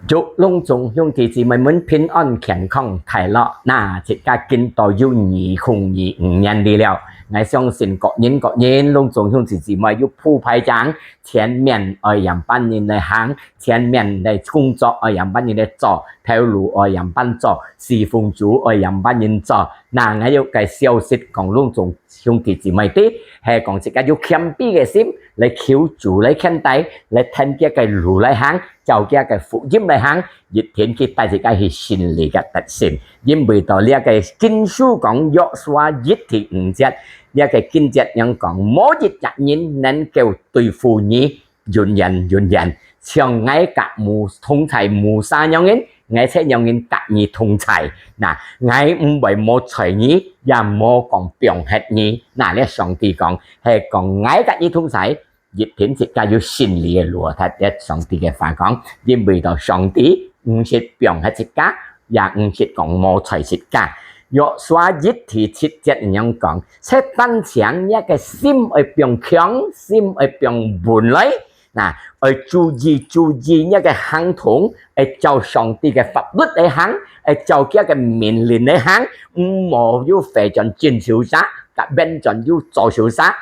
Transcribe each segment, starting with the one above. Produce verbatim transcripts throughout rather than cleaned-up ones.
祝攏總兄弟姊妹們平安健康快樂。那自家今到有二空二五年裡了，𠊎相信各人各人攏總兄弟姊妹有鋪排正，前面愛仰般人來行，前面來工作愛仰般人來做，頭路愛仰般做，侍奉主愛仰般人做。那𠊎有个消息講攏總兄弟姊妹知，係講自家有謙卑个心來求主來牽帶，來跈佢个路來行，照佢个福音來行，一定佢帶自家去勝利个得勝。因為到這个經書講約書亞一第五節，這个經節樣講，無一隻人能夠對付你，永遠永遠。像𠊎甲無同在無啥樣人，𠊎才樣人甲你同在。那𠊎毋會無睬你，也無講放忒你。那這上帝講，係講𠊎甲你同在，一定自家有勝利个路。這上帝个話講，因為到上帝毋識放忒自家，也毋識講無睬自家。約書亞一第七節恁樣講，這單淨若个心愛放強，心愛放穩來。那愛注意注意若个行動，愛照上帝个法律來行，愛照佢个命令來行，毋好有回轉轉手啥，甲變轉有做手啥。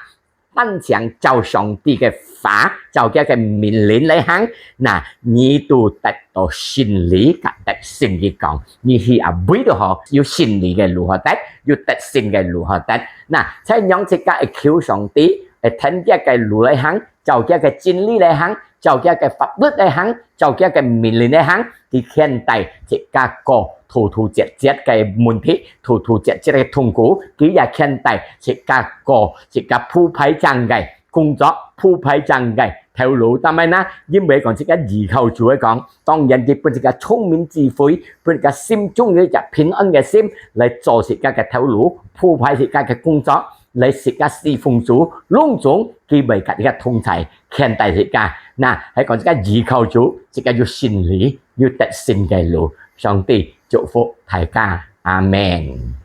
單淨照上帝个話，照佢个命令來行，那你都得到勝利甲得勝。佢講，你去啊位都好，有勝利个路好得，有得勝个路好得。那在仰自家愛求上帝，愛跈佢个路來行，照佢个真理來行，照佢个法律來行，照佢个命令來行，佢牽帶自家過突突折折个問題，突突折折个痛苦，佢也牽帶自家過自家鋪排正个工作，鋪排正个頭路。但係呢，因為講自家依靠主來講，當然佢分自家聰明智慧，分自家心中有一隻平安个心來做自家个頭路，鋪排自家个工作，來自家侍奉主，攏總佢會甲自家同在，牽帶自家。那係講自家依靠主，自家有勝利，有得勝个路。上帝祝福大家，阿門。